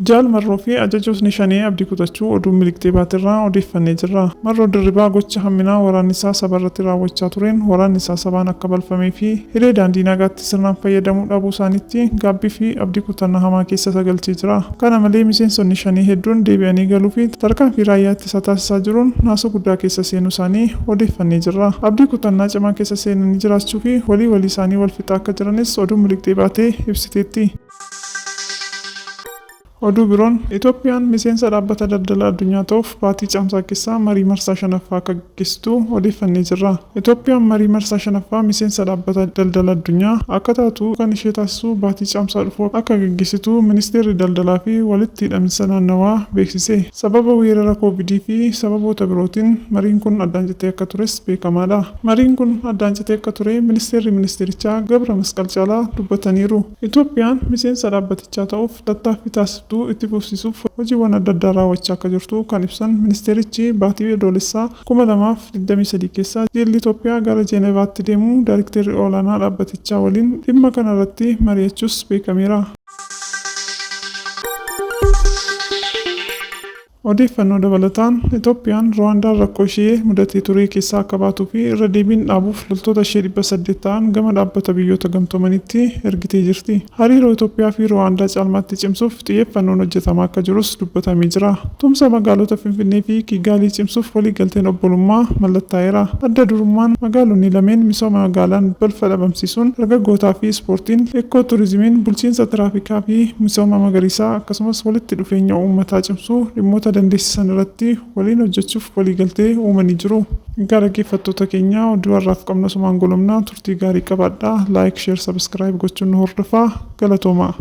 Jaal Marroo fi ajajootni Shanee abdii kutachuu oduun miliqxee baaterraa odeeffannee jirra. Marroo Dirribaa gocha hamminaa waraanni isaa saba irratti raawwachaa tureen waraanni isaa sabaan akka balfamee fi hiree daandii nagaatti sirnaan fayyadamuu dhabuu isaaniitti gaabbii fi abdii kutannaa hamaa keessa isa galchee jira. Kana malee miseensonni Shanee hedduun deebi'anii galuu fi tarkaanfii raayyaa ittisaa taasisaa jiruun naasuu guddaa keessa seenuu isaanii odeeffannee jirra. Abdii kutannaa cimaa keessa seenanii jiraachuu fi walii walii isaanii wal fixaa akka jiranis oduun miliqxee baate ibsiteetti. Oduu biroon, Itoophiyaan miseensa Dhaabbata Daldala Addunyaa ta'uuf baatii Caamsaa keessa marii marsaa shanaffaa akka gaggeessitu odeeffannee jirra. Itoophiyaan marii marsaa shanaffaa miseensa Dhaabbata Daldala Addunyaa akka taatu kan ishee taasisu baatii Caamsaa dhufu akka gaggeessitu Ministeerri Daldalaa fi Walitti Hidhaminsa Naannawaa beeksise. Sababa weerara Koovidii fi sababoota birootiin mariin kun addaan citee akka tures beekamaadha. Mariin kun addaan citee akka ture Ministeerri Ministeerichaa Gabra Masqal Caalaa dubbataniiru. Itoophiyaan miseensa dhaabbatichaa ta'uuf tattaaffii taasiftu itti fufsiisuuf hojiiwwan adda addaa raawwachaa akka jirtu kan ibsan ministeerichi, baatii Adoolessaa 2023 keessa jilli Itoophiyaa gara Jeenevaatti deemuu daarikteerri oolaanaa dhaabbatichaa waliin dhimma kana irratti mari'achuus beekameera. Odeeffannoo dabalataan, Itoophiyaan Ruwaandaan rakkoo ishee mudatee turee keessaa akka baatuu fi irra deebiin dhaabuuf loltoota ishee 800 ta'an gama Dhaabbata Biyyoota Gamtoomaniitti ergitee jirti. Hariiroo Itoophiyaa fi Ruwaandaa caalmaatti cimsuuf xiyyeeffannoon hojjetamaa akka jirus dubbatamee jira. Tumsa magaalota Finfinnee fi Kiigaalii cimsuuf waliigalteen obbolummaa mallattaa'eera. Adda durummaan magaalonni lameen misooma magaalaan balfa dhabamsiisuun, dargaggootaa fi ispoortiin, ikkoo turizimiin, bulchiinsa tiraafikaa fi misooma magariisaa akkasumas walitti dhufeenya uummataa cimsuu dhimmoota dandeessisan irratti waliin hojjechuuf waliigaltee uumanii jiru. Egaa dhaggeeffattoota keenya oduu har'aaf qabnu asumaan golobna turtii gaarii qabaadhaa. Like, share, subscribe gochuun nu hordofaa. Galatoomaa.